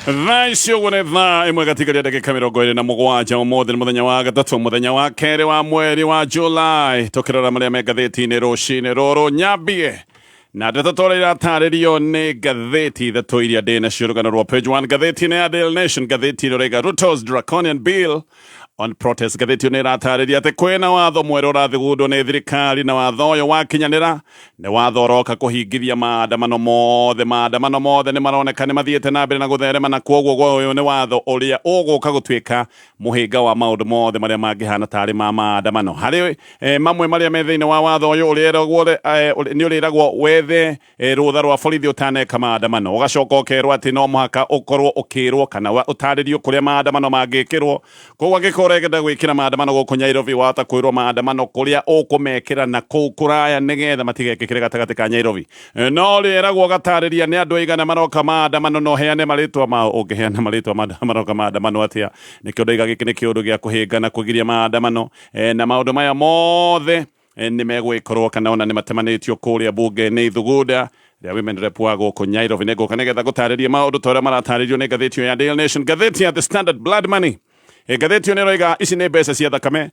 Thaa ici ũguo nĩ thaa ĩmwe gatigaria ndagĩka 27. Ũmũthĩ nĩ mũthenya wa gatatũ, mũthenya wa kerĩ wa mweri wa July. Tũkĩrora marĩa me ngathĩti-inĩ rũcinĩ rũrũ, nyambie na ndeto ta ũrĩa iratarĩrio nĩ ngathĩti ithatũ iria ndĩ nacio. Rũgano rwa page 1 ngathĩti-inĩ ya Daily Nation, ngathĩti ĩno ĩraiga "Ruto's draconian bill on protest". Ngathĩti ĩyo nĩ ĩratarĩria atĩ kwĩna watho mwerũ ũrathugundwo nĩ thirikari, na watho ũyũ wakinyanĩra nĩ watho ũroka kũhingithia maandamano mothe. Maandamano mothe nĩ maroneka nĩ mathiĩte na mbere na gũtherema, na kwoguo ũyũ nĩ watho ũrĩa ũgũka gũtuĩka mũhĩnga wa maũndũ mothe marĩa mangĩhana tarĩ ma maandamano. Harĩ mamwe marĩa me thĩinĩ wa watho ũyũ, ũrĩeragwo nĩ ũrĩragwo wethe rũtha rwa borithi ũtaneka maandamano. Ũgacoka ũkerwo atĩ no mũhaka ũkorwo ũkĩrwo kana ũtarĩrio kũrĩa maandamano mangĩkĩrwo. Koguo angĩkorwo ũrenda gwĩkĩra maandamano gũkũ Nyairobi, wahota kwĩrwo maandamano kũrĩa ũkũmekĩra na kũu kũraya nĩgetha matigekĩkĩre gatagatĩ ka Nyairobi. No rĩeragwo ũgatarĩria nĩ andũ aigana maroka maandamano na ũheane marĩtwa mao. Ũngĩheana marĩtwa ma andũ maroka maandamano atĩa? Nĩkĩo ndaiga gĩkĩ nĩ kĩũndũ gĩa kũhĩnga na kũgiria maandamano. Na maũndũ maya mothe nĩ megwĩkorwo kana ona nĩ matemanĩtio kũrĩa bunge nĩ ithugunda rĩa women rep wa gũkũ Nyairobi. Nĩ ngũka nĩgetha gũtarĩria maũndũ ta ũrĩa maratarĩrio nĩ ngathĩti ĩyo ya Daily Nation. Ngathĩti ya The Standard, "Blood money". Ngathĩti ĩyo nĩ ĩroiga ici nĩ mbeca cia thakame.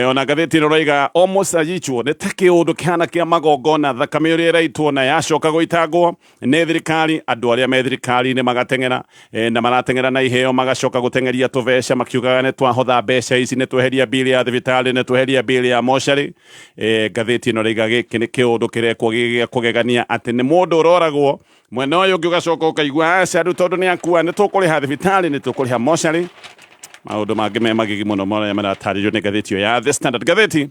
Ona ngathĩti ĩno ĩroiga almost ayichwo nĩ ta kĩũndũ kĩhana kĩa magongona, thakame ũrĩa ĩraitwo na yacoka gũitangwo nĩ thirikari. Andũ arĩa me thirikari-inĩ magateng'era na marateng'era na iheo, magacoka gũteng'eria tũbeca makiugaga nĩ twahotha mbeca ici, nĩ tweheria bili ya thibitarĩ, nĩ tweheria bili ya mocarĩ. Ngathĩti ĩno ĩroiga gĩkĩ nĩ kĩũndũ kĩrekwo gĩ gĩa kũgegania, atĩ nĩ mũndũ ũroragwo, mwena ũyũ ũngĩ ũgacoka ũkaigua aca, rĩu tondũ nĩ akua nĩ tũkũrĩha thibitarĩ, nĩ tũkũrĩha mocarĩ. Maũndũ mangĩ me magigi mũno marĩa maratarĩrio nĩ ngathĩti ĩyo ya The Standard. Ngathĩti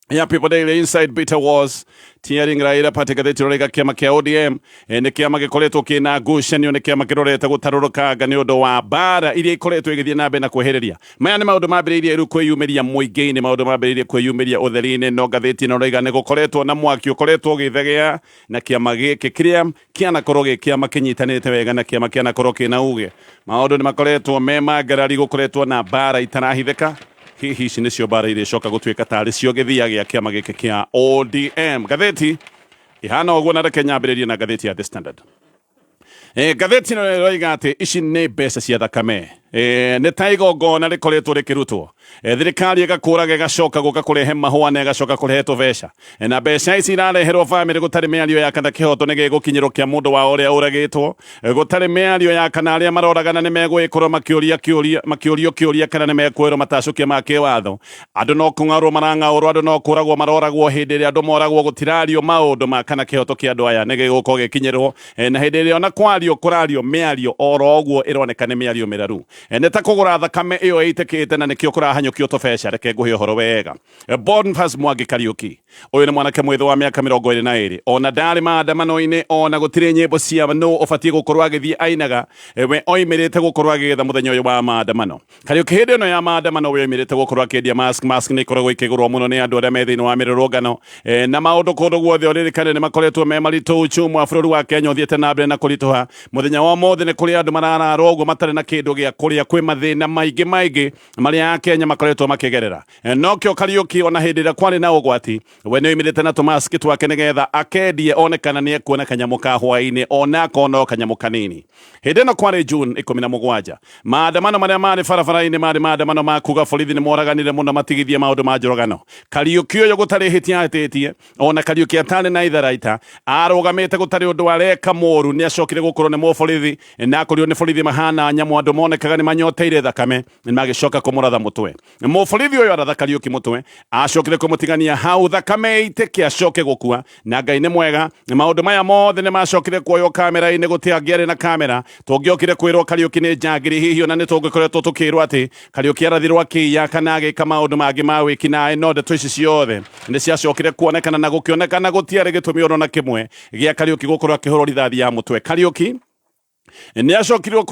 ya People Daily, "Inside Bitter Wars Tearing Raila Party". Ngathĩti ĩroiga kĩama kĩa ODM nĩ kĩama gĩkoretwo kĩna ngucanio, nĩ kĩama kĩrorete gũtarũrũkanga nĩ ũndũ wa mbara iria ikoretwo igĩthiĩ na mbere na kwĩhĩrĩria. Maya nĩ maũndũ mambĩrĩirie rĩu kwĩyumĩria mũingĩ-inĩ, maũndũ mambĩrĩirie kwĩyumĩria ũtheri-inĩ. No ngathĩti ĩno ĩroiga nĩ gũkoretwo na mwaki ũkoretwo ũgĩthegea na kĩama gĩkĩ kĩrĩa kĩanakorwo gĩ kĩama kĩnyitanĩte wega na kĩama kĩanakorwo kĩna uge. Maũndũ nĩ makoretwo me mangarari, gũkoretwo na mbara itarahithĩka. Hihi ici nĩcio mbara irĩcoka gũtuĩka tarĩ cio gĩthia gĩa kĩama gĩkĩ kĩa ODM? Ngathĩti ihana ũguo, na reke nyambĩrĩrie na ngathĩti ya The Standard. Ngathĩti ĩno ĩroiga atĩ ici nĩ mbeca cia thakame. Nĩ ta igongona rĩkoretwo rĩkĩrutwo. Thirikari ĩgakũraga, ĩgacoka gũka kũrehe mahũa na ĩgacoka kũrehe tũbeca. Na mbeca ici irareherwo bamĩrĩ gũtarĩ mĩario ya kana kĩhoto nĩ gĩgũkinyĩrwo kĩa mũndũ wao ũrĩa ũragĩtwo, gũtarĩ mĩario ya kana arĩa maroragana nĩ megũgĩkorwo makĩũria kĩũria, makĩũrio kĩũria, kana nĩ mekwĩrwo matacũkia ma kĩwatho. Andũ no kũng'aũrwo marang'aũrwo, andũ no kũragwo maroragwo. Hĩndĩ ĩrĩa andũ moragwo gũtirario maũndũ ma kana kĩhoto kĩa andũ aya nĩ gĩgũkorwo gĩkinyĩrwo. Na hĩndĩ ĩrĩa ona kwario kũrario mĩario oro ũguo ĩroneka nĩ mĩario mĩraru. Nĩ ta kũgũra thakame ĩyo ĩitĩkĩte, na nĩkĩo kũrahanyũkio tũbeca. Reke ngũhe ũhoro wega. Boniface Mwangi Kariuki ũyũ nĩ mwanake mwĩthĩ wa mĩaka 22. Ona ndarĩ maandamano-inĩ, ona gũtirĩ nyĩmbo cia nũ ũbatiĩ gũkorwo agĩthiĩ ainaga. We oimĩrĩte gũkorwo agĩgetha mũthenya ũyũ wa maandamano. Kariuki hĩndĩ ĩno ya maandamano we oimĩrĩte gũkorwo akĩendia mask. Mask nĩ ikoragwo ikĩgũrwo mũno nĩ andũ arĩa me thĩinĩ wa mĩrũrũngano. Na maũndũ kũndũ guothe ũririkane nĩ makoretwo me maritũ. Uchumi wa bũrũri wa Kenya ũthiĩte na mbere na kũritũha. Mũthenya wa ũmũthĩ nĩ kũrĩ andũ mararara ũguo matarĩ na kĩndũ gĩa kũrĩa. Kwĩ mathĩna maingĩ maingĩ marĩa Akenya makoretwo makĩgerera. Nokĩo Kariuki ona hĩndĩ ĩrĩa kwarĩ na ũgwati, we nĩ oimĩrĩte na tũmaski twake nĩgetha akendie one kana nĩ ekuona kanyamũ ka hwaĩ-inĩ, ona akona o kanyamũ kanini. Hĩndĩ ĩno kwarĩ June 17. Maandamano marĩa marĩ barabara-inĩ marĩ maandamano ma kuga borithi nĩ moraganire mũno, matigithie maũndũ ma njũragano. Kariuki ũyũ gũtarĩ hĩtia ahĩtĩtie, ona Kariuki atarĩ na itharaita, arũgamĩte gũtarĩ ũndũ areka mũru, nĩ acokire gũkorwo nĩ mũborithi na akorirwo nĩ borithi mahana nyamũ, andũ monekaga nĩ manyoteire thakame, nĩ magĩcoka kũmũratha mũtwe. Mũborithi ũyũ aratha Kariuki mũtwe, acokire kũmũtigania hau thakame ĩitĩke acoke gũkua. Na Ngai nĩ mwega, maũndũ maya mothe nĩ macokire kuoywo kamera-inĩ. Gũtiangĩarĩ na kamera, tũngĩokire kwĩrwo Kariuki nĩ njangiri, hihi ona nĩ tũngĩkoretwo tũkĩrwo atĩ Kariuki arathirwo akĩiya kana agĩka maũndũ mangĩ ma wĩkinaĩ. No ndeto ici ciothe nĩ ciacokire kuonekana na gũkĩonekana gũtiarĩ gĩtũmi ona kĩmwe gĩa Kariuki gũkorwo akĩhũrwo rithathi ya mũtwe. Kariuki nĩ acokire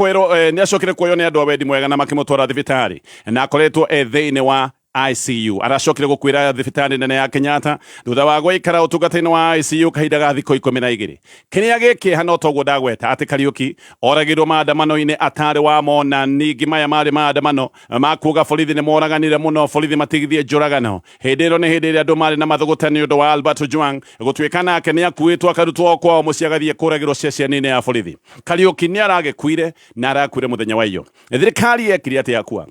kuoywo nĩ andũ a wendi mwega na makĩmũtwara thibitarĩ, na akoretwo e thĩinĩ wa ICU. Aracokire gukuira thibitari nene ya Kenyatta thutha wa guikara utungata-ini wa ICU kahinda ga thikũ 12. Kiria giki no toguo ndagweta ati Kariuki oragirwo maandamano-ini atari wa mona. Ningi maya mari maandamano ma kuga borithi ni moraganire muno, borithi matigithie njuragano. Hindi ĩno nĩ hĩndĩ ĩrĩa andũ marĩ na mathũgũta nĩ ũndũ wa Albert Ojwang gũtuĩka nake nĩ akuĩtwo akarutwo kwao mũciĩ agathiĩ kũragĩrwo ceceni-inĩ ya borithi. Kariuki nĩ aragĩkuire na arakuire mũthenya wa iyo. Thirikari yekire atĩa akua?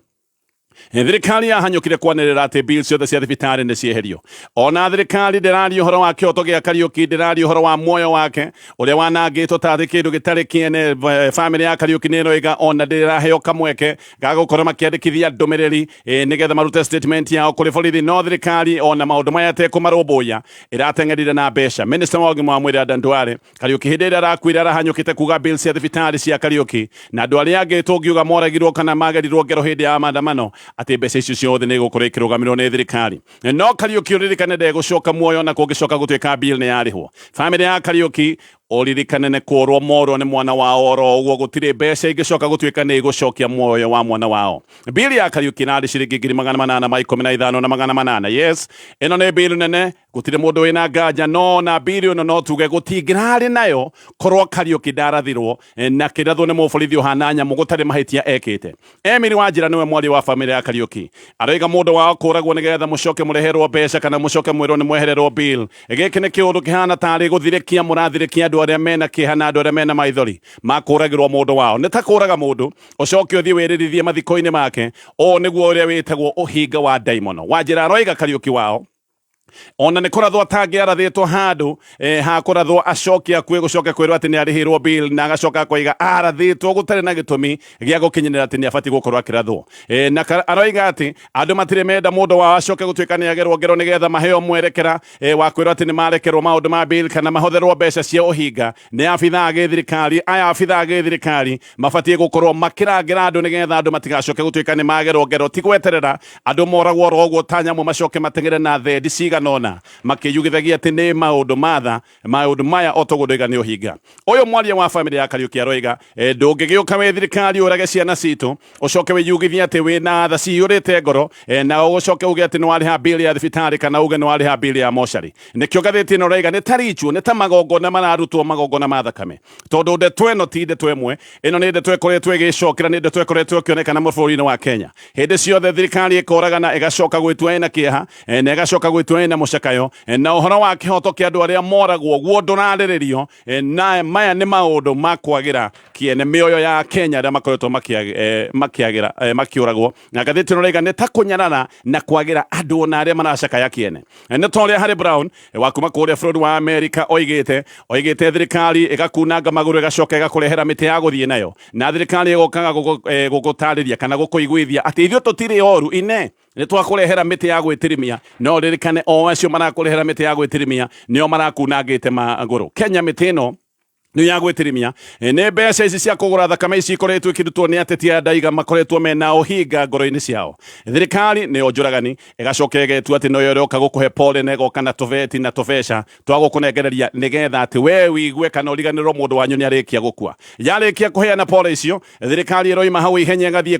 Thirikari yahanyũkire kwanĩrĩra atĩ bill ciothe cia thibitarĩ nĩ cieherio. Ona thirikari ndĩraria ũhoro wa kĩhoto gĩa Kariuki, ndĩraria ũhoro wa muoyo wake ũrĩa wanangĩtwo tarĩ kĩndũ gĩtarĩ kĩene. Bamĩrĩ ya Kariuki nĩ ĩroiga ona ndĩraheo kamweke ga gũkorwo makĩandĩkithia ndũmĩrĩri nĩgetha marute statement yao kũrĩ borithi. No thirikari ona maũndũ maya tekũmarũmbũiya, ĩrateng'erire na mbeca. Minister wa ũgima wa mwĩrĩ Adan Duale, Kariuki hĩndĩ ĩrĩa arakuire arahanyũkĩte kuga bill cia thibitarĩ cia Kariuki na andũ arĩa angĩ tũngiuga moragirwo kana magerirwo ngero hĩndĩ ya maandamano, atĩ mbeca icio ciothe nĩ igũkorwo ikĩrũgamĩrĩrwo nĩ thirikari. No Kariuki ũririkane ndegũcoka muoyo na kũngĩcoka gũtuĩka bill nĩ yarĩhwo. Bamĩrĩ ya Kariuki, ũririkane nĩ kũrwo morwo nĩ mwana wao oro ũguo, gũtirĩ mbeca ingĩcoka gũtuĩka nĩ igũcokia muoyo wa mwana wao. Bill ya Kariuki ĩrarĩ ciringi 815,800. Yes, ĩno nĩ bill nene, gũtirĩ mũndũ wĩna nganja, no na bill ĩno no tuge gũtingĩrarĩ nayo korwo Kariuki ndarathirwo na kĩrathwo nĩ mũborithi ũhana nyamũ gũtarĩ mahĩtia ekĩte. Emily Wanjira nĩwe mwaria wa bamĩrĩ ya Kariuki, aroiga mũndũ wao kũragwo nĩgetha mũcoke mũreherwo mbeca kana mũcoke mwĩrwo nĩ mwehererwo bill, gĩkĩ nĩ kĩũndũ kĩhana tarĩ gũthirĩkia mũrathirĩkia andũ arĩa mena kĩeha na andũ arĩa mena maithori ma kũragĩrwo mũndũ wao. Nĩ ta kũraga mũndũ ũcoke ũthiĩ wĩrĩrithie mathiko-inĩ make. Ũũ nĩguo ũrĩa wĩtagwo ũhinga wa ndaimono. Wanjira aroiga Kariuki wao ona nĩ kũrathwo atangĩarathĩtwo handũ ha kũrathwo acoke akue gũcoke kwĩrwo atĩ nĩ arĩhĩrwo bill, na agacoka akoiga arathĩtwo gũtarĩ na gĩtũmi gĩa gũkinyanĩra atĩ nĩ abatiĩ gũkorwo akĩrathwo. Na aroiga atĩ andũ matirĩ menda mũndũ wao acoke gũtuĩka nĩ agerwo ngero nĩgetha maheo mwerekera wa kwĩrwo atĩ nĩ marekerwo maũndũ ma bill kana mahotherwo mbeca cia ũhinga nĩ abithaa a gĩthirikari. Aya abithaa a gĩthirikari mabatiĩ gũkorwo makĩrangĩra andũ nĩgetha andũ matigacoke gũtuĩka nĩ magerwo ngero, ti gweterera andũ moragwo oro ũguo ta nyamũ macoke mateng'ere na thendi cigana ũna makĩyugithagia atĩ nĩ maũndũ matha. Maũndũ maya o toguo ndoiga nĩ ũhinga. Ũyũ mwaria wa bamĩrĩ ya Kariuki aroiga ndũngĩgĩũka wĩ thirikari ũrage ciana citũ ũcoke wĩyugithie atĩ wĩna tha ciyũrĩte ngoro na ũcoke uge atĩ nĩ warĩha bill ya thibitarĩ kana uge nĩ warĩha bill ya mocarĩ. Nĩkĩo ngathĩti ĩno ĩroiga nĩ ta ritual, nĩ ta magongona mararutwo, magongona ma thakame, tondũ ndeto ĩno ti ndeto ĩmwe. Ĩno nĩ ndeto ĩkoretwo ĩgĩcokera, nĩ ndeto ĩkoretwo ĩkĩonekana bũrũri-inĩ wa Kenya. Hĩndĩ ciothe thirikari ĩkoragana ĩgacoka gwĩtua ĩna kĩeha na ĩgacoka gwĩtua ĩna mũcakayo, na ũhoro wa kĩhoto kĩa andũ arĩa moragwo guo ndũrarĩrĩrio. Na maya nĩ maũndũ ma kwagĩra kĩene mĩoyo ya Kenya arĩa makoretwo makĩagĩra makĩũragwo. Na ngathĩti ĩno ĩrauga nĩ ta kũnyarara na kwagĩra andũ ona arĩa maracakaya kĩene. Nĩ ta ũrĩa Harry Brown wa kuma kũrĩa bũrũri wa Amerika oigĩte thirikari ĩgakunanga magũrũ ĩgacoka ĩgakũrehera mĩtĩ ya gũthiĩ nayo, na thirikari ĩgokaga gũgũtarĩria kana gũkũiguithia atĩ ithuĩ tũtirĩ oru ine, nĩ twakũrehera mĩtĩ ya gwĩtirimia. No ririkane o acio marakũrehera mĩtĩ ya gwĩtirimia nĩo marakunangĩte magũrũ. Kenya mĩtĩ ĩno nĩ ya gwĩtirimia nĩ mbeca ici cia kũgũra thakame ici ikoretwo ikĩrutwo nĩ ateti aya ndaiga makoretwo mena ũhinga ngoro-inĩ ciao. Thirikari nĩyo njũragani, ĩgacoka ĩgetua atĩ noyo ĩroka gũkũhe pole na ĩgoka na tũbeti na tũbeca twa gũkũnengereria nĩgetha atĩ we wigue kana ũriganĩrwo mũndũ wanyu nĩ arĩkia gũkua. Yarĩkia kũheana pole icio, thirikari ĩroima hau ihenya ĩgathiĩ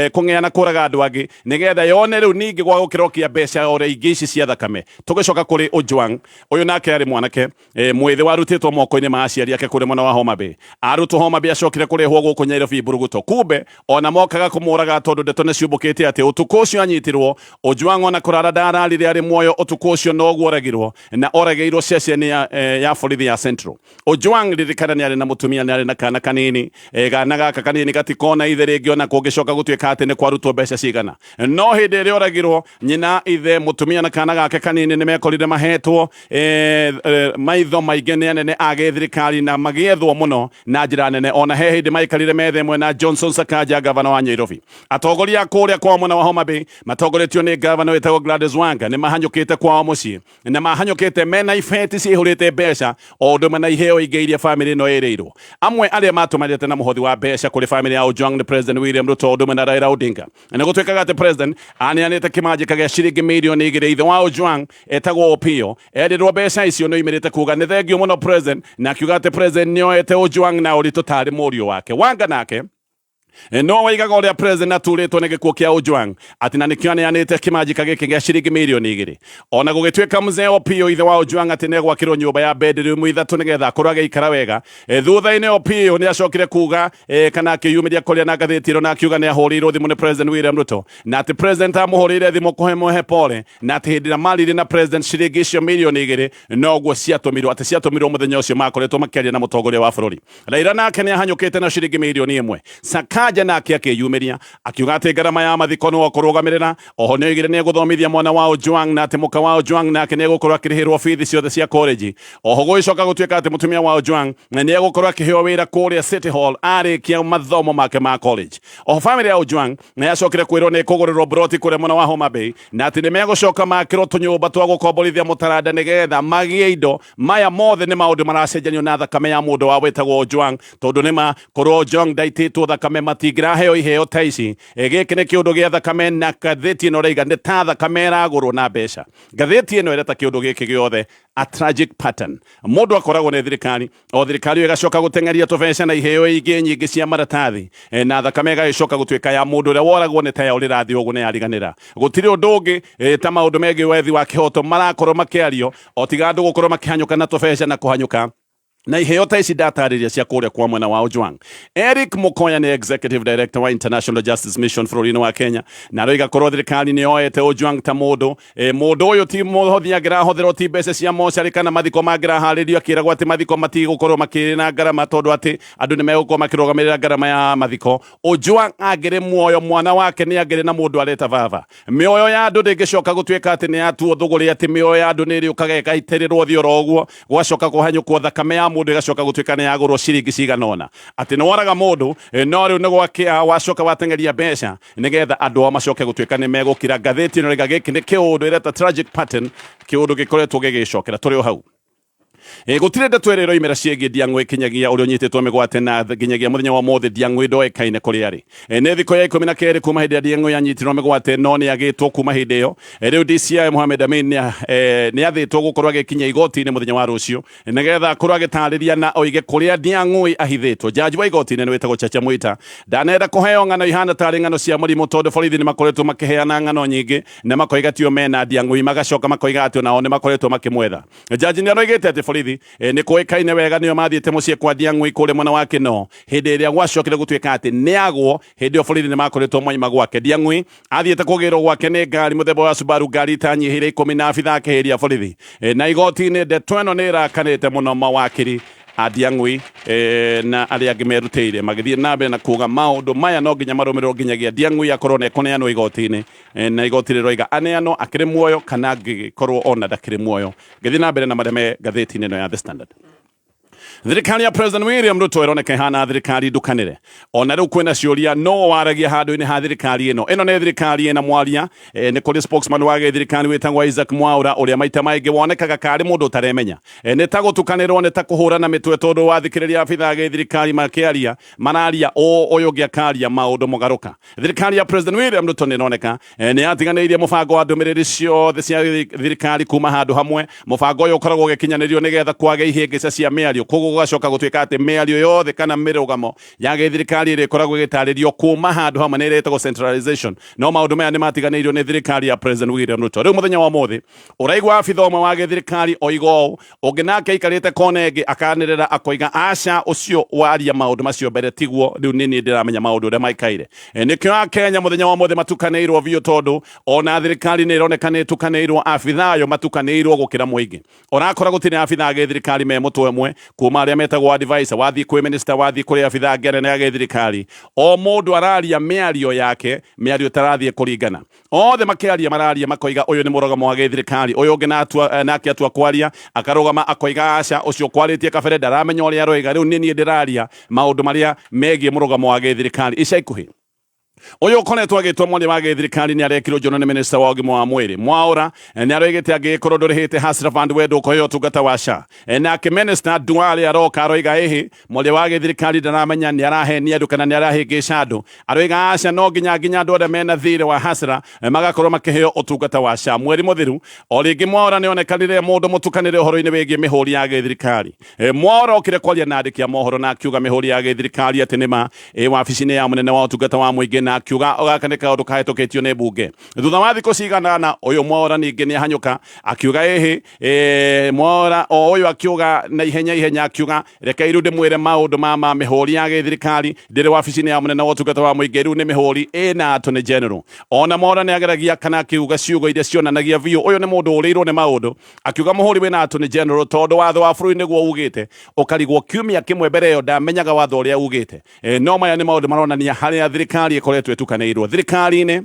kũng'ea na kũraga andũ angĩ nĩgetha yone rĩu ningĩ gwa gũkĩrokia mbeca ore ingĩ ici cia thakame. Tũgĩcoka kũrĩ Ojwang, ũyũ nake arĩ mwanake mwĩthĩ warutĩtwo moko-inĩ ma aciari ake kũrĩa mwena wa Homa Bay. Arutwo Homa Bay acokire kũrehwo gũkũ Nyairobi Mburuguto. Kumbe ona mokaga kũmũraga tondũ ndeto nĩ ciũmbũkĩte atĩ ũtukũ ũcio anyitirwo, Ojwang ona kũrara ndararire arĩ muoyo ũtukũ ũcio noguo oragirwo, na oragĩirwo ceceni ya borithi ya Central. Ojwang ririkana nĩ arĩ na mũtumia, nĩ arĩ na kana kanini. Gana gaka kanini gatikona ithe rĩngĩ ona kũngĩcoka gũtuĩka atĩ nĩ kwarutwo mbeca cigana. No hĩndĩ ĩrĩa oragirwo, nyina, ithe, mũtumia na kana gake kanini nĩ mekorire mahetwo maitho maingĩ nĩ anene a gĩthirikari na magĩethwo mũno na njĩra nene. Ona he hĩndĩ maikarire metha ĩmwe na Johnson Sakaja, gavana wa Nyairobi. Atongoria a kũrĩa kwao mwena wa Homa Bay matongoretio nĩ gavana wĩtagwo Gladys Wanga nĩ mahanyũkĩte kwao mũciĩ, na mahanyũkĩte mena ibeti cihũrĩte mbeca o ũndũ ũmwe na iheo ingĩ iria bamĩrĩ ĩno ĩrĩirwo. Amwe arĩa matũmanĩte na mũhothi wa mbeca kũrĩ bamĩrĩ ya Ojwang nĩ President William Ruto o ũndũ ũmwe na Raila Odinga. Na gũtuĩkaga atĩ president aneanĩte kĩmanjĩka gĩa ciringi mirioni 2. Ithe wa Ojwang etagwo Opiyo erĩrwo mbeca icio nĩ oimĩrĩte kuga nĩ thengio mũno president, na akiuga atĩ president nĩ oete Ojwang na ũritũ tarĩ mũriũ wake. Wanga nake No waigaga ũrĩa president aturĩtwo nĩ gĩkuũ kĩa Ojwang atĩ na nĩkĩo aneanĩte kĩmanjĩka gĩkĩ gĩa ciringi mirioni 2, ona gũgĩtuĩka mzee Opiyo ithe wa Ojwang atĩ nĩegwakĩrwo nyũmba ya bedroom 3 nĩgetha akorwo agĩikara wega. Thutha-inĩ Opiyo nĩ acokire kuga kana akĩyumĩria kũrĩa na ngathĩti ĩno na akiuga nĩ ahũrĩirwo thimũ nĩ President William Ruto na atĩ president amũhũrĩire thimũ kũhe pole, na atĩ hĩndĩ ĩrĩa maririe na president ciringi icio mirioni 2 noguo ciatũmirwo, atĩ ciatũmirwo mũthenya ũcio makoretwo makĩaria na mũtongoria wa bũrũri. Raila nake nĩ ahanyũkĩte na ciringi mirioni 1. Sakaja nake akĩyumĩria akiuga atĩ ngarama ya mathiko nĩwe ũkũrũgamĩrĩra. Oho nĩ oigire nĩ egũthomithia mwana wa Ojwang na atĩ mũka wa Ojwang nake nĩ egũkorwo akĩrĩhĩrwo bithi ciothe cia college. Oho gũgĩcoka gũtuĩka atĩ mũtumia wa Ojwang nĩ egũkorwo akĩheo wĩra kũrĩa City Hall arĩkia mathomo make ma college. Oho family ya Ojwang nĩ yacokire kwĩrwo nĩ ĩkũgũrĩrwo broti kũrĩa mwena wa Homa Bay na atĩ nĩ megũcoka makĩrwo tũnyũmba twa gũkomborithia mũtaranda nĩgetha magĩe indo. Maya mothe nĩ maũndũ maracenjanio na thakame ya mũndũ wa wĩtagwo Ojwang, tondũ nĩ ma korwo Ojwang ndaitĩtwo thakame matingĩraheo iheo ta ici. Gĩkĩ nĩ kĩũndũ gĩa thakame na ngathĩti ĩno ĩraiga nĩ ta thakame ĩragũrwo na mbeca. Ngathĩti ĩno ĩreta kĩũndũ gĩkĩ gĩothe a tragic pattern. Mũndũ akoragwo nĩ thirikari, o thirikari ĩyo ĩgacoka gũteng'eria tũbeca na iheo ingĩ nyingĩ cia maratathi, na thakame ĩgagĩcoka gũtuĩka ya mũndũ ũrĩa woragwo nĩ ta ya ũrĩrathiĩ ũguo nĩ yariganĩra. Gũtirĩ ũndũ ũngĩ ta maũndũ megiĩ wethi wa kĩhoto marakorwo makĩario o tiga andũ gũkorwo makĩhanyũka na tũbeca na kũhanyũka na iheo ta ici ndatarĩria cia kũrĩa kwa mwena wa Ojwang. Eric Mukoya nĩ executive director wa International Justice Mission bũrũri-inĩ wa Kenya, na aroiga korwo thirikari nĩ yoete Ojwang ta mũndũ, mũndũ ũyũ ti mũhothi angĩrahũthĩrwo, ti mbeca cia mocarĩ kana mathiko mangĩraharĩrio, akĩragwo atĩ mathiko matigũkorwo makĩrĩ na ngarama tondũ atĩ andũ nĩ megũkorwo makĩrũgamĩrĩra ngarama ya mathiko. Ojwang angĩrĩ muoyo, mwana wake nĩ angĩrĩ na mũndũ areta baba. Mĩoyo ya andũ ndĩngĩcoka gũtuĩka atĩ nĩ yatuo thũgũrĩ, atĩ mĩoyo ya andũ nĩ ĩrĩũkaga ĩgaitĩrĩrwo thĩ oro ũguo, gwacoka kũhanyũkwo thakame ya mũndũ ĩgacoka gũtuĩka nĩ yagũrwo ciringi cigana ũna, atĩ nĩ woraga mũndũ no rĩu nĩ gwakĩa wacoka wateng'eria mbeca nĩgetha andũ ao macoke gũtuĩka nĩ megũkira. Ngathĩti ĩno rĩga gĩkĩ nĩ kĩũndũ ĩreta tragic pattern, kĩũndũ gĩkoretwo gĩgĩcokera. Tũrĩ o hau. Gũtirĩ ndeto ĩrĩa ĩroimĩra ciĩgiĩ Ndiang'ũ ĩkinyagia ũrĩa ũnyitĩtwo mĩgwate, na nginyagia mũthenya wa ũmũthĩ Ndiang'ũ ndoĩkaine kũrĩa arĩ. Nĩ thikũ ya 12 kuma hĩndĩ ĩrĩa Ndiang'ũ yanyitirwo mĩgwate, no nĩ agĩtwo kuma hĩndĩ ĩyo. Rĩu DCI Mohamed Amin nĩ athĩtwo gũkorwo agĩkinya igoti-inĩ mũthenya wa rũciũ nĩgetha akorwo agĩtarĩria na oige kũrĩa Ndiang'ũ ahithĩtwo. Jaji wa igoti-inĩ nĩ wĩtagwo Chacha Mwita ndanenda kũheo ng'ano ihana tarĩ ng'ano cia mũrimũ, tondũ borithi nĩ makoretwo makĩheana ng'ano nyingĩ na makoiga tio mena Ndiang'ũ, magacoka makoiga atĩ onao nĩ makoretwo makĩmwetha. Jaji nĩ aroigĩte atĩ borithi nĩ kũĩkaine wega nĩo mathiĩte mũciĩ kwa Ndiang'ui kũrĩa mwena wa Kinoo hĩndĩ ĩrĩa gwacokire gũtuĩka atĩ nĩ agwo. Hĩndĩ ĩyo borithi nĩ makoretwo moima gwake. Ndiang'ui athiĩte kũgĩrwo gwake nĩ ngari mũthemba wa Subaru, ngari itanyihĩire 10 na abithaa akĩhĩria borithi. Na igoti-inĩ ndeto ĩno nĩ ĩrakanĩte mũno, mawakiri a Ndiang'ui na arĩa angĩ merutĩire magĩthiĩ na mbere na kuga maũndũ maya no nginya marũmĩrĩrwo nginyagia Ndiang'ui akorwo nĩ ekũneanwo igoti-inĩ, na igoti rĩroiga aneanwo akĩrĩ muoyo kana angĩkorwo ona ndakĩrĩ muoyo. Ngĩthiĩ na mbere na marĩa me ngathĩti-inĩ ĩno ya The Standard. Thirikari ya President William Ruto ĩroneka ĩhana thirikari ndukanĩre. Ona rĩu kwĩna ciũria no waragia handũ-inĩ ha thirikari ĩno. Ĩno nĩ thirikari ĩna mwaria, nĩ kũrĩ spokesman wa gĩthirikari wĩtagwo Isaac Mwaura ũrĩa maita maingĩ wonekaga karĩ mũndũ ũtaremenya. Nĩ ta gũtukanĩrwo, nĩ ta kũhũrana mĩtwe, tondũ wathikĩrĩria abithaa gĩthirikari makĩaria mararia ũũ ũyũ ũngĩ akaria maũndũ mũgarũka. Thirikari ya President William Ruto nĩ ĩroneka nĩ yatiganĩirie mũbango wa ndũmĩrĩri ciothe cia thirikari kuma handũ hamwe. Mũbango ũyũ ũkoragwo ũgĩkinyanĩrio nĩgetha kwage ihĩngĩca cia mĩario, koguo gũgacoka gũtuĩka atĩ mĩario yothe kana mĩrũgamo ya gĩthirikari ĩrĩa ĩkoragwo ĩgĩtarĩrio kuma handũ hamwe nĩ ĩrĩa ĩtagwo centralization. No maũndũ maya nĩ matiganĩirio nĩ thirikari ya President William Ruto. Rĩu mũthenya wa ũmũthĩ ũraigua abitha ũmwe wa gĩthirikari oiga ũũ, ũngĩ nake aikarĩte kona ĩngĩ akanĩrĩra akoiga aca, ũcio waria maũndũ macio mbere tiguo, rĩu nĩ niĩ ndĩramenya maũndũ ũrĩa maikaire. Nĩkĩo Akenya mũthenya wa ũmũthĩ matukanĩirwo biũ, tondũ ona thirikari nĩ ĩroneka nĩ ĩtukanĩirwo, abitha ayo matukanĩirwo gũkĩra mũingĩ. Ũrakora gũtirĩ abitha a gĩthirikari me mũtwe ũmwe, kuma arĩa metagwo advisor, wathiĩ kwĩ minister, wathiĩ kũrĩ abitha angĩ anene a gĩthirikari, o mũndũ araria mĩario yake, mĩario ĩtarathiĩ kũringana. Othe makĩaria mararia makoiga ũyũ nĩ mũrũgamo wa gĩthirikari, ũyũ ũngĩ nake atua kwaria akarũgama akoiga aca, ũcio kwarĩtie kabere ndaramenya ũrĩa aroiga, rĩu nĩ niĩ ndĩraria maũndũ marĩa megiĩ mũrũgamo wa gĩthirikari. Ica ikuhĩ Ũyũ ũkoretwo agĩtwo mwaria wa gĩthirikari nĩ arekirwo njono nĩ minista wa ũgima wa mwĩrĩ. Mwaũra nĩ aroigĩte angĩgĩkorwo ndũrĩhĩte Hustler Fund we ndũkũheo ũtungata wa SHA. Nake minista Duale aroka aroiga ĩhĩ mwaria wa gĩthirikari ndaramenya nĩ arahenia andũ kana nĩ arahĩngĩca andũ. Aroiga aca no nginya nginya andũ arĩa mena thirĩ wa Hustler magakorwo makĩheo ũtungata wa SHA. Mweri mũthiru o rĩngĩ Mwaũra nĩ onekanire mũndũ mũtukanĩre ũhoro-inĩ wĩgiĩ mĩhũri ya gĩthirikari. Mwaura okire kwaria na andĩki a mohoro na akiuga mĩhũri ya gĩthirikari atĩ nĩ ma ĩ wabici-inĩ ya mũnene wa ũtungata wa mũingĩ na akiuga gaka nĩ kaũndũ kahĩtũkĩtio nĩ mbunge. Thutha wa thikũ cigana ũna ũyũ Mwaura ningĩ nĩ ahanyũka akiuga ĩhĩ Mwaura o ũyũ akiuga na ihenya ihenya akiuga reke rĩu ndĩmwĩre maũndũ ma mĩhũri ya gĩthirikari ndĩrĩ wabici-inĩ ya mũnene wa ũtungata wa mũingĩ rĩu nĩ mĩhũri ĩna Attorney General. Ona Mwaura nĩ ageragia kana akiuga ciugo iria cionanagia biũ ũyũ nĩ mũndũ ũrĩirwo nĩ maũndũ Akiuga mũhũri wĩna Attorney General tondũ watho wa bũrũri nĩguo ugĩte ũkarigwo kiumia kĩmwe mbere ĩyo ndamenyaga watho ũrĩa ugĩte. No maya nĩ maũndũ maronania harĩa thirikari ĩkoretwo ĩtukanĩirwo thirikari-inĩ.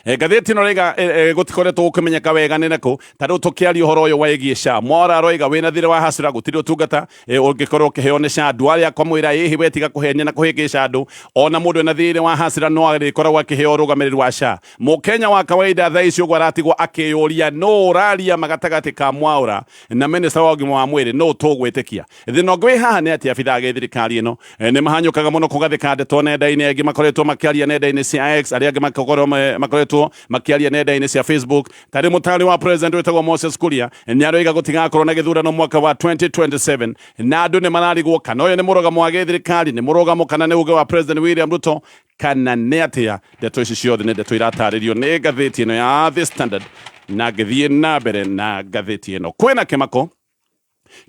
Ngathĩti ĩno rĩga gũtikoretwo gũkĩmenyeka wega nĩ nakũ ta rĩu tũkĩaria ũhoro ũyũ wĩgiĩ SHA. Mwaura aroiga wĩna thirĩ wa Hustler gũtirĩ ũtungata ũngĩkorwo ũkĩheo nĩ SHA. Duale akamwĩra ĩhĩ we tiga kũhenia na kũhĩngĩca andũ ona mũndũ ena thirĩ wa Hustler no arĩkoragwo akĩheo ũrũgamĩrĩri wa SHA. Mũkenya wa kawaida thaa ici ũguo aratigwo akĩyũria nũ ũraria ma gatagatĩ ka Mwaura na minista wa ũgima wa mwĩrĩ, nũ tũgwĩtĩkia? Thĩna ũngĩ wĩ haha nĩ atĩ abithaa a gĩthirikari ĩno nĩ mahanyũkaga mũno kũgathĩka ndeto nenda-inĩ, aingĩ makoretwo makĩaria nenda-inĩ cia X, arĩa angĩ makoretwo makĩaria nenda-inĩ cia Facebook. Tarĩ mũtaarani wa president wĩtagwo Moses Kuria nĩ aroiga gũtigakorwo na gĩthurano mwaka wa 2027 na andũ nĩ mararigwo kana ũyũ nĩ mũrũgamo wa gĩthirikari, nĩ mũrũgamo kana nĩ uge wa President William Ruto kana nĩ atĩa. Ndeto ici ciothe nĩ ndeto iratarĩrio nĩ ngathĩti ĩno ya The Standard, na ngĩthiĩ na mbere na ngathĩti ĩno kwĩna kĩmako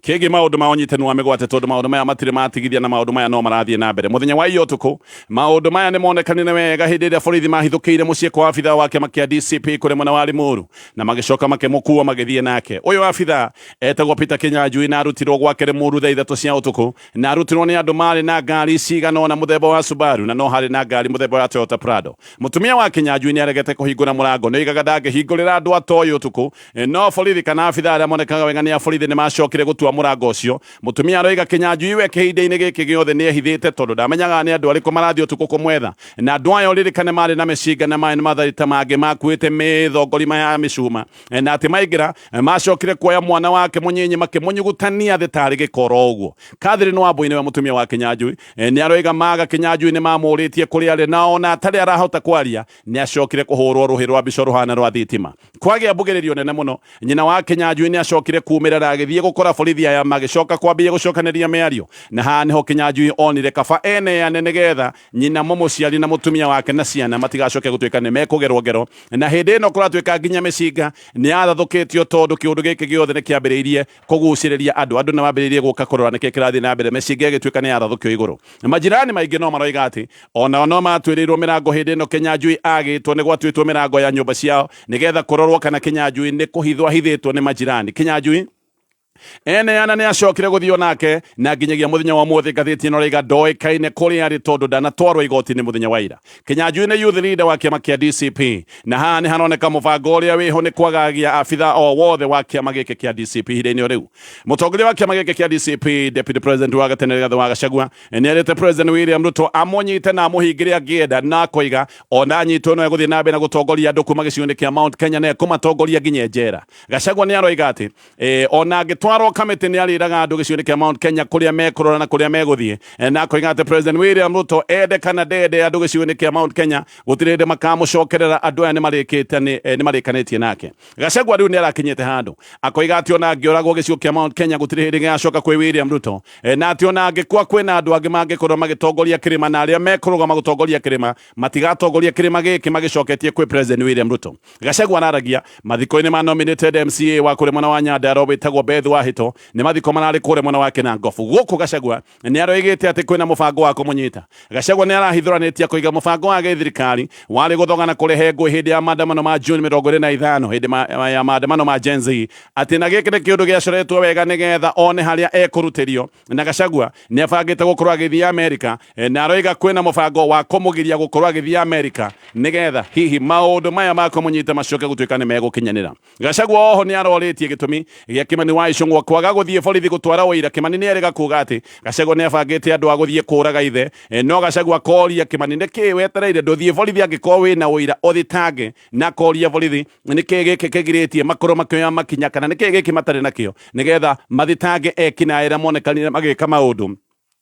kĩgiĩ maũndũ ma ũnyitani wa mĩgwate tondũ maũndũ maya matirĩ matigithia na maũndũ maya no marathiĩ na mbere. Mũthenya wa iya ũtukũ maũndũ maya nĩ monekanire wega hĩndĩ ĩrĩa borithi mahithũkĩire mũciĩ kwa abithaa wa kĩama kĩa DCP kũrĩ mwena wa Limuru na magĩcoka makĩmũkua magĩthiĩ nake. Ũyũ abithaa etagwo Peter Kinyanjui na arutirwo gwake Limuru thaa 3 cia ũtukũ na arutirwo nĩ andũ marĩ na ngari cigana ũna mũthemba wa Subaru na no harĩ na ngari mũthemba wa Toyota Prado. Mũtumia wa Kinyanjui nĩ aregete kũhingũra mũrango, nĩ oigaga ndangĩhingũrĩra andũ atoĩ ũtukũ, no borithi kana abithaa arĩa monekaga wega nĩ a borithi nĩ macokire gũtua mũrango ũcio. Mũtumia aroiga Kinyanjui we kĩhinda-inĩ gĩkĩ gĩothe nĩ ehithĩte tondũ ndamenyaga nĩ andũ arĩkũ marathiĩ ũtukũ kũmwetha, na andũ aya ũririkane marĩ na mĩcinga na marĩ na matharaita mangĩ makuĩte mĩthongorima ya mĩcuma. Na atĩ maingĩra macokire kuoya mwana wake mũnyinyi makĩmũnyugutania thĩ tarĩ gĩkoro ũguo. Catherine Wambui nĩwe mũtumia wa Kinyanjui nĩ aroiga maga Kinyanjui nĩ mamũrĩtie kũrĩa arĩ na ona atarĩ arahota kwaria nĩ acokire kũhũrwo rũhĩ rwa mbica rũhana rwa thitima. Kwagĩa mbugĩrĩrio nene mũno, nyina wa Kinyanjui nĩ acokire kumĩra na agĩthiĩ gũkora borithi aya magĩcoka kwambia gũcokanĩria mĩario, na haha nĩho Kinyanjui onire kaba eneane nĩgetha nyina mũmũciari na mũtumia wake na ciana matigacoke gũtuĩka nĩ mekũgerwo ngero. Na hĩndĩ ĩno kũratuĩka nginya mĩcinga nĩ yathathũkĩtio tondũ kĩũndũ gĩkĩ gĩothe nĩ kĩambĩrĩirie kũgucĩrĩria andũ. Andũ nĩ mambĩrĩirie gũka kũrora nĩkĩ kĩrathiĩ na mbere, mĩcinga ĩgĩtuĩka nĩ yathathũkio igũrũ. Majirani maingĩ no maroiga atĩ onao no matuĩrĩirwo mĩrango hĩndĩ ĩno Kĩnyanjui agĩtwo nĩ gwatuĩtwo mĩrango ya nyũmba ciao nĩgetha kũrorwo kana Kĩnyanjui nĩ kũhithwo ahithĩtwo nĩ majirani. Kĩnyanjui eneana nĩ acokire gũthio nake na nginyagia mũthenya wa ũmũthĩ ngathĩti ĩno raiga ndoĩkaine kũrĩa arĩ tondũ ndanatwarwo igoti-inĩ mũthenya wa ira. Kĩnyanjui nĩ youth leader wa kĩama kĩa DCP na haha nĩ haroneka mũbango ũrĩa wĩho nĩ kwagagia abitha o wothe wa kĩama gĩkĩ kĩa DCP ihinda-inĩ o rĩu. Mũtongoria wa kĩama gĩkĩ kĩa DCP Deputy President wa gatene Rigathĩ wa Gachagua nĩ erĩte President William Ruto amũnyite na amũhingĩre angĩenda, na akoiga ona anyitwo no egũthiĩ na mbere na gũtongoria andũ kuma gĩcigo-inĩ kĩa Mount Kenya na ekũmatongoria nginya njera. Gachagua nĩ aroiga atĩ ona angĩtwarwo kamĩtĩ nĩ arĩraga andũ gĩcigo-inĩ kĩa Mount Kenya kũrĩa mekũrora na kũrĩa megũthiĩ, na akoiga atĩ President William Ruto ende kana ndende andũ gĩcigo-inĩ kĩa Mount Kenya gũtirĩ hĩndĩ makamũcokerera, andũ aya nĩ marĩkanĩtie nake. Gachagua rĩu nĩ arakinyĩte handũ akoiga atĩ ona angĩũragwo gĩcigo kĩa Mount Kenya gũtirĩ hĩndĩ gĩgacoka kwĩ William Ruto, na atĩ ona angĩkua kwĩna andũ angĩ mangĩkorwo magĩtongoria kĩrĩma, na arĩa mekũrũgama gũtongoria kĩrĩma matigatongoria kĩrĩma gĩkĩ magĩcoketie kwĩ President William Ruto. Gachagua araragia mathiko-inĩ ma nominated MCA wa kũrĩa mwena wa Nyandarua wĩtagwo Beth Wahito, nĩ mathiko mararĩ kũrĩa mwena wa Kinangofu. Gũkũ Gachagua nĩ aroigĩte atĩ kwĩna mũbango wa kũmũnyita. Gachagua nĩ arahithũranĩtie akauga mũbango wa gĩthirikari warĩ gũthoga na kũrehe ngũĩ hĩndĩ ya maandamano ma June 25, hĩndĩ ya maandamano ma Gen Z, atĩ na gĩkĩ nĩ kĩũndũ gĩacoretwo wega nĩgetha one harĩa ekũrutĩrio. Na Gachagua nĩ abangĩte gũkorwo agĩthiĩ Amerika, na aroiga kwĩna mũbango wa kũmũgiria gũkorwo agĩthiĩ Amerika nĩgetha hihi maũndũ maya ma kũmũnyita macoke gũtuĩka nĩ megũkinyanĩra. Gachagua oho nĩ arorĩtie gĩtũmi gĩa Kimani wa Ichung'wa Ichung'wa kwaga gũthiĩ borithi gũtwara ũira. Kimani nĩ erĩga kuga atĩ Gachagua nĩ abangĩte andũ a gũthiĩ kũraga ithe, no Gachagua akoria Kimani nĩkĩĩ wetereire ndũthiĩ borithi angĩkorwo wĩna ũira ũthitange, na akoria borithi nĩkĩĩ gĩkĩ kĩgirĩtie makorwo makĩoya makinya kana nĩkĩĩ gĩkĩ matarĩ nakĩo nĩgetha mathitange ekinaĩ arĩa monekanire magĩka maũndũ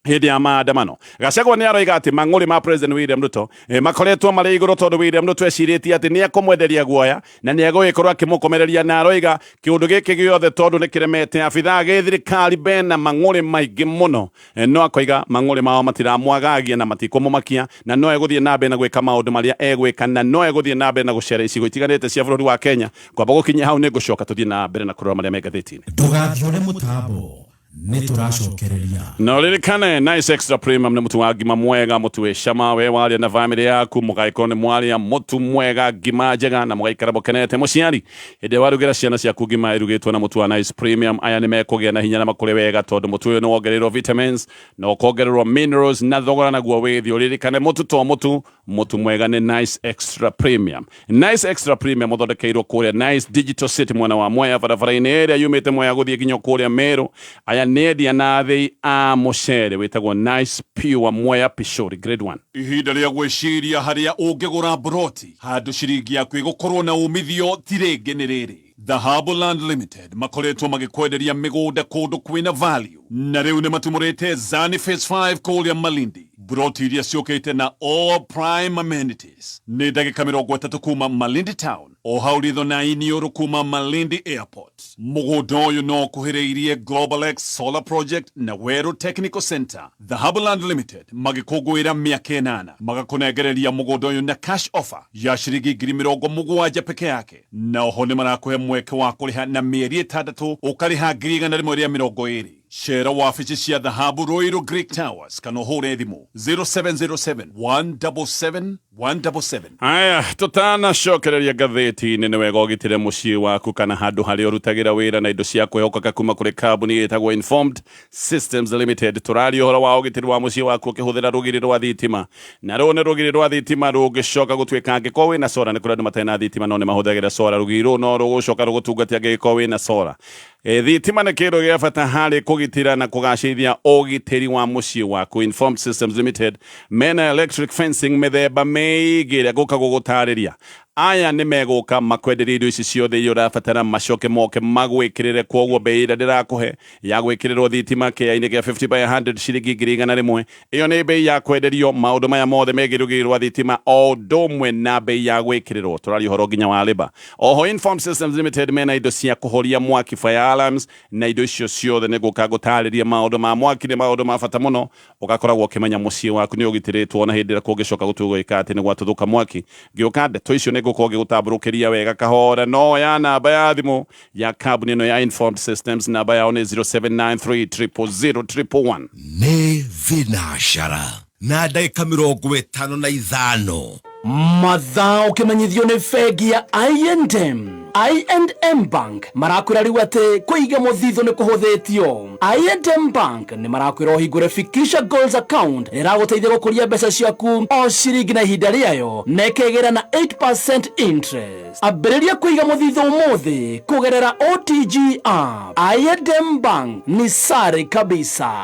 hĩndĩ ya maandamano. Gachagua nĩ aroiga atĩ mang'ũrĩ ma President William Ruto makoretwo marĩ igũrũ tondũ William Ruto ecirĩtie atĩ nĩ ekũmwenderia guoya na nĩ egũgĩkorwo akĩmũkomereria, na aroiga kĩũndũ gĩkĩ gĩothe tondũ nĩ kĩremete abithaa gĩthirikari bena mang'ũrĩ maingĩ mũno, no akoiga mang'ũrĩ mao matiramwagagia na matikũmũmakia, na no egũthiĩ na mbere na gwĩka maũndũ marĩa egwĩka, na no egũthiĩ na mbere na gũcera icigo itiganĩte cia bũrũri wa Kenya. Kwamba gũkinyia hau nĩ ngũcoka tũthiĩ na mbere na kũrora marĩa me ngathĩti-inĩ. Ndũgathiũre mũtambo, nĩ tũracokereria. Na ũririkane Nice Extra Premium nĩ mũtu wa ngima mwega, mũtu wĩ cama, we waria na family yaku mũgagĩkorwo nĩ mwaria mũtu mwega, ngima njega, na mũgaikara mũkenete. Mũciari, hĩndĩ ĩrĩa warugĩra ciana ciaku ngima ĩrugĩtwo na mũtu wa Nice Premium, aya nĩ mekũgĩa na hinya na makũre wega tondũ mũtu ũyũ nĩ wongereirwo vitamins na ũkongererwo minerals na thogora naguo wĩ thĩ. Ũririkane mũtu to mũtu, mũtu mwega nĩ Nice Extra Premium. Nice Extra Premium ũthondekeirwo kũrĩa Nice Digital City mwena wa Mwea, barabara-inĩ ĩrĩa yumĩte Mwea gũthiĩ nginya kũrĩa Meru. Aya nĩ endia na athĩi a mũcere wĩtagwo Nice Pure Mwea Pishori Grade 1. Ihinda rĩa gwĩciria harĩa ũngĩgũra mburoti handũ ciringi yaku ĩgũkorwo na umithio ti rĩngĩ nĩ rĩrĩ. Dhahabu Land Limited makoretwo magĩkwenderia mĩgũnda kũndũ kwĩna value, na rĩu nĩ matumũrĩte Zani Phase 5 kũrĩa Malindi. Mburoti iria ciũkĩte na all prime amenities nĩ ndagĩka 30 kuma Malindi Town, o hau ritho na iniũrũ kuma Malindi Airport. Mũgũnda ũyũ no ũkuhĩrĩirie Global X Solar Project na Weru Technical Center. Dhahabu Land Limited magĩkũngũĩra mĩaka 8 magakũnengereria mũgũnda ũyũ na cash offer ya ciringi 70,000 peke yake, na oho nĩ marakũhe mweke wa kũrĩha na mĩeri 6, ũkarĩha 120,000. Cera wabici cia Dhahabu Ruiru Greek Towers kana ũhũre thimũ 0707 177 177. Aya, tũtanacokereria ngathĩti-inĩ, nĩ wega ũgitĩre mũciĩ waku kana handũ harĩa ũrutagĩra wĩra na indo cia kwĩhokeka kuma kũrĩ kambuni ĩtagwo Informed Systems Limited. Tũraria ũhoro wa ũgitĩri wa mũciĩ waku ũkĩhũthĩra rũgiri rwa thitima, na rũũ nĩ rũgiri rwa thitima rũngĩcoka gũtuĩka angĩkorwo wĩna sora. Nĩ kũrĩ andũ matarĩ na thitima no nĩ mahũthagĩra sora. Rũgiri rũũ no rũgũcoka rũgũtungate angĩgĩkorwo wĩna sora. Thitima nĩ kĩndũ gĩa bata harĩ kũgitĩra na kũgacĩrithia ũgitĩri wa mũciĩ waku. Informed Systems Limited mena electric fencing mĩthemba mĩingĩ ĩrĩa ngũka gũgũtarĩria. Aya nĩ megũka makwenderie indo ici ciothe iria ũrabatara, macoke moke magwĩkĩrĩre. Kwoguo bei ĩrĩa ndĩrakũhe ya gwĩkĩrĩrwo thitima kĩaya-inĩ kĩa 50 by 100 ciringi 100,000, ĩyo nĩ bei ya kwenderio maũndũ maya mothe megiĩ rũgiri rwa thitima o ũndũ ũmwe na bei ya gwĩkĩrĩrwo. Tũraria ũhoro nginya wa labour. Oho Inform Systems Limited mena indo cia kũhoria mwaki, fire alarms, na indo icio ciothe nĩ ngũka ngũtarĩrie. Maũndũ ma mwaki nĩ maũndũ ma bata mũno, ũgakoragwo ũkĩmenya mũciĩ waku nĩ ũgitĩrĩtwo na hĩndĩ ĩrĩa kũngĩcoka gũtuĩka atĩ nĩ gwatuthũka mwaki. Ngĩũka ndeto icio nĩ ngũkorwo ngĩgũtambũrũkĩria wega kahora. No ya namba ya thimũ ya kambuni ĩno ya Informed Systems, namba yao nĩ 0793 000 111. Nĩ thinacara na ndagĩka 55. Mathaa ũkĩmenyithio nĩ bengi ya I&M. I&M Bank marakwĩra rĩu atĩ kũiga mũthithũ nĩ kũhũthĩtio. I&M Bank nĩ marakwĩra ũhingũre Fikisha Goals account ĩrĩa ĩragũteithia gũkũria mbeca ciaku o ciringi na ihinda rĩayo na ĩkegĩra na 8% interest. Ambĩrĩria kũiga mũthithũ ũmũthĩ kũgerera OTG app. I&M Bank ni sare kabisa.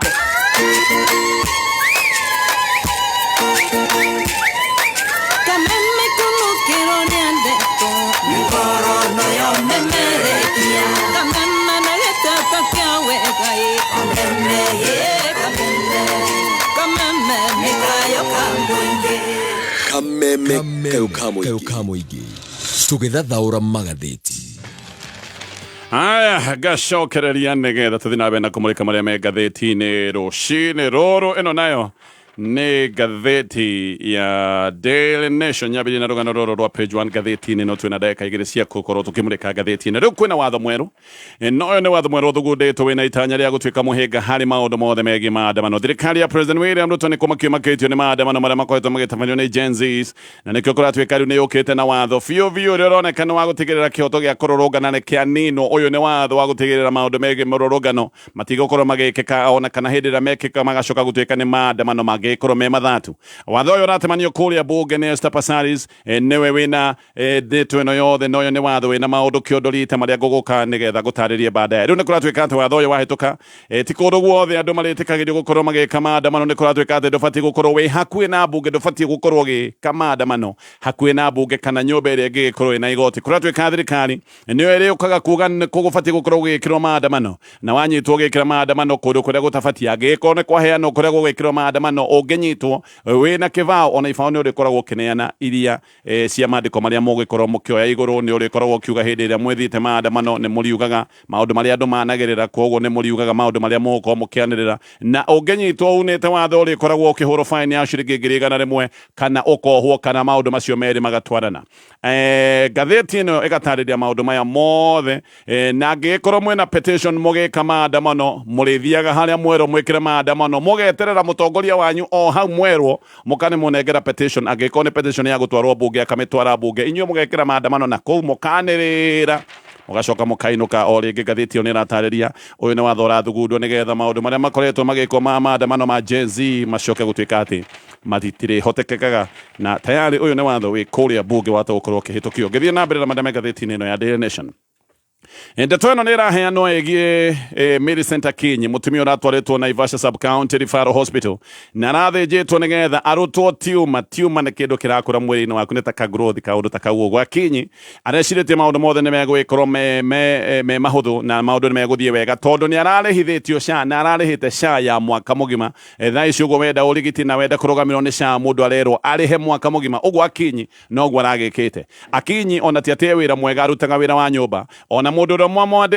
Kameme kumukiro nĩ ndeto mĩkorono yo memerekia kameme na gĩtata kĩa wega ĩ kameme ĩ kameme kameme nĩ kayo ka mũingĩ. Kameme kayo ka mũingĩ tũgĩthathaũra magathĩti. Aya, ngacokereria nĩgetha tũthiĩ na mbere na kũmũrĩka marĩa me ngathĩti-inĩ rũcinĩ rũrũ. Ĩno nayo nĩ ngathĩti ya Daily Nation. Nyambĩrĩrie na rũgano rũrũ rwa page 1 ngathĩti-inĩ. No twĩna ndagĩka 2 cia gũkorwo tũkĩmũrĩka ngathĩti-inĩ. Rĩu kwĩna watho mwerũ, no ũyũ nĩ watho mwerũ ũthugundĩtwo wĩna itanya rĩa gũtuĩka mũhĩnga harĩ maũndũ mothe megiĩ maandamano. Thirikari ya President William Ruto nĩ kũmakio makĩtio nĩ maandamano marĩa makoretwo magĩtabanio nĩ Gen Zs, na nĩkĩo kũratuĩka rĩu nĩ yũkĩte na watho biũ biũ ũrĩa ũroneka nĩ wa gũtigĩrĩra kĩhoto gĩa kũrũrũngana nĩ kĩaninwo. Ũyũ nĩ watho wa gũtigĩrĩra maũndũ megiĩ mũrũrũngano matigũkorwo magĩkĩka, ona kana hĩndĩ ĩrĩa mekĩka magacoka gũtuĩka nĩ maandamano mangĩ. Mangĩgĩkorwo me mathatu. Watho ũyũ ũratemanio kũrĩa bunge nĩ Esther Passaris, nĩwe wĩna ndeto ĩno yothe, na ũyũ nĩ watho wĩna maũndũ kĩondo rita marĩa ngũgũka nĩgetha ngũtarĩrie baadaye. Rĩu nĩ kũratuĩka atĩ watho ũyũ wahĩtũka, ti kũndũ guothe andũ marĩtĩkagĩrio gũkorwo magĩka maandamano. Nĩ kũratuĩka atĩ ndũbatiĩ gũkorwo wĩ hakuhĩ na mbunge, ndũbatiĩ gũkorwo ũgĩka maandamano hakuhĩ na mbunge kana nyũmba ĩrĩa ĩngĩgĩkorwo ĩna igoti. Kũratuĩka thirikari nĩyo ĩrĩũkaga kuga nĩ kũ gũbatiĩ gũkorwo gũgĩkĩrwo maandamano, na wanyitwo ũgĩkĩra maandamano kũndũ kũrĩa gũtabatiĩ, angĩgĩkorwo nĩ kwaheanwo kũrĩa gũgwĩkĩrwo maandamano, ũngĩnyitwo wĩna kĩbao, ona ibao nĩ ũrĩkoragwo ũkĩneana iria cia maandĩko marĩa mũgĩkorwo mũkĩoya igũrũ. Nĩ ũrĩkoragwo ũkiuga hĩndĩ ĩrĩa mwĩthiĩte maandamano nĩ mũriugaga maũndũ marĩa andũ managĩrĩra, koguo nĩ mũriugaga maũndũ marĩa mũgũkorwo mũkĩanĩrĩra. Na ũngĩnyitwo unĩte watho, ũrĩkoragwo ũkĩhũrwo faini ya ciringi 100,000 kana ũkohwo, kana maũndũ macio merĩ magatwarana. Ngathĩti ĩno ĩgatarĩria maũndũ maya mothe. Na angĩgĩkorwo mwĩna petition mũgĩka maandamano, mũrĩthiaga harĩa mwerwo mwĩkĩre maandamano, mũgeterera mũtongoria wanyu o hau mwerwo mũkanĩmũnengera petition. Angĩgĩkorwo nĩ petition ya gũtwarwo mbunge, akamĩtwara mbunge, inyuĩ mũgekĩra maandamano na kũu mũkanĩrĩra, mũgacoka mũkainũka. O rĩngĩ ngathĩti ĩyo nĩ ĩratarĩria ũyũ nĩ watho ũrathugundwo nĩgetha maũndũ marĩa makoretwo magĩkwo ma maandamano ma Gen Z macoke gũtuĩka atĩ matirĩhotekekaga, na tayari ũyũ nĩ watho wĩ kũrĩa mbunge wata gũkorwo ũkĩhĩtũkio. Ngĩthiĩ na mbere na marĩa me ngathĩti-inĩ ĩno ya Daily Nation, ndeto ĩno nĩ ĩraheanwo ĩgiĩ Millicent Akinyi, mũtumia ũratwarĩtwo Naivasha Sub County Referral Hospital na arathĩnjĩtwo nĩgetha arutwo tiuma. Tiuma nĩ kĩndũ kĩrakũra mwĩrĩ-inĩ waku, nĩ ta ka growth, kaũndũ ta kau ũguo. Akinyi arecirĩtie maũndũ mothe nĩ megũgĩkorwo me mahũthũ na maũndũ nĩ megũthiĩ wega, tondũ nĩ ararĩhithĩtio SHA na ararĩhĩte SHA ya mwaka mũgima. Thaa ici ũguo wenda ũrigiti na wenda kũrũgamĩrwo nĩ SHA, mũndũ arerwo arĩhe mwaka mũgima. Ũguo Akinyi noguo aragĩkĩte. Akinyi ona ti atĩ e wĩra mwega, arutaga wĩra wa nyũmba. Ona mũndũ ũrĩa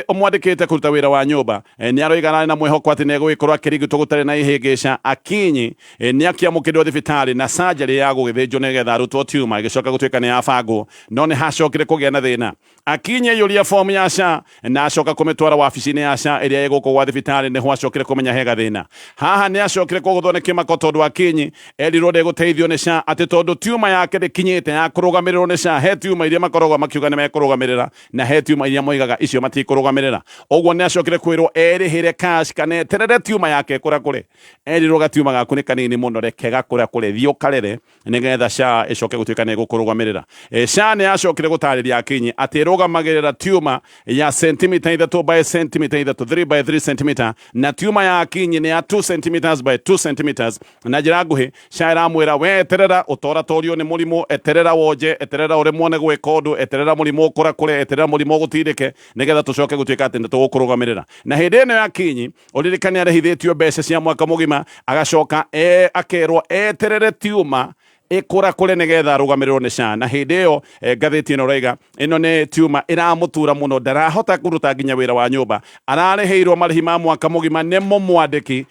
ũmwandĩkĩte kũruta wĩra wa nyũmba nĩ aroiga ararĩ na mwĩhoko atĩ nĩ egũgĩkorwo akĩrigitwo gũtarĩ na ihĩngĩca. Akinyi nĩ akĩamũkĩrwo thibitarĩ na surgery ya gũgĩthĩnjwo nĩgetha arutwo tiuma ĩgĩcoka gũtuĩka nĩ yabangwo, no nĩ hacokire kũgĩa na thĩna. Akinyi aiyũria fomu ya SHA na acoka kũmĩtwara wabici-inĩ ya SHA ĩrĩa ĩ gũkũ gwa thibitarĩ, nĩho acokire kũmenya he gathĩna. Haha nĩ acokire kũgũthwo nĩ kĩmako, tondũ Akinyi erirwo ndegũteithio nĩ SHA atĩ tondũ tiuma yake ndĩkinyĩte ya kũrũgamĩrĩrwo nĩ SHA. He tiuma iria makoragwo makiuga nĩ mekũrũgamĩrĩra na he tiuma iria moigaga icio matikũrũgamĩrĩra. Ũguo nĩ acokire kwĩrwo erĩhĩre cash kana eterere tiuma yake ĩkũrakũre. Erirwo gatiuma gaku nĩ kanini mũno, reke gakũrakũre, thiĩ ũkarere nĩgetha SHA ĩcoke gũtuĩka nĩ ĩgũkũrũgamĩrĩra. SHA nĩ yacokire gũtarĩria Akinyi atĩ ĩrũgamagĩrĩra tiuma ya sentimita 3 by sentimita 3, 3 by 3 centimeter, na tiuma ya Akinyi nĩ ya 2 centimeters by 2 centimeters. Na njĩra nguhĩ, SHA ĩramwĩra we eterera ũtoratorio nĩ mũrimũ, eterera wonje, eterera ũremwo nĩ gwĩka ũndũ, eterera mũrimũ ũkũrakũre, eterera mũrimũ ũgũtindĩke, nĩgetha tũcoke gũtuĩka atĩ nĩ tũgũkũrũgamĩrĩra. Na hĩndĩ ĩno ya Akinyi, ũririkane arĩhithĩtio mbeca cia mwaka mũgima, agacoka akerwo eterere tiuma ĩkũrakũre nĩgetha arũgamĩrĩrwo nĩ SHA. Na hĩndĩ ĩyo ngathĩti ĩno ĩroiga ĩno nĩ tiuma ĩramũtura mũno, ndarahota kũruta nginya wĩra wa nyũmba. Ararĩhĩirwo marĩhi ma mwaka mũgima nĩ mũmwandĩki,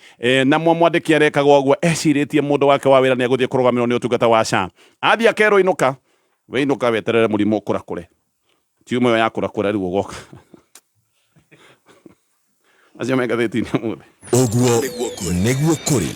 na mũmwandĩki arekaga ũguo ecirĩtie mũndũ wake wa wĩra nĩ egũthiĩ kũrũgamĩrĩrwo nĩ ũtungata wa SHA. Athiĩ akerwo inũka, we inũka weterere mũrimũ ũkũrakũre. Tiuma ĩyo yakũrakũra rĩu ũgoka. Acio me ngathĩti-inĩ ũmũthĩ. Ũguo nĩguo kũrĩ.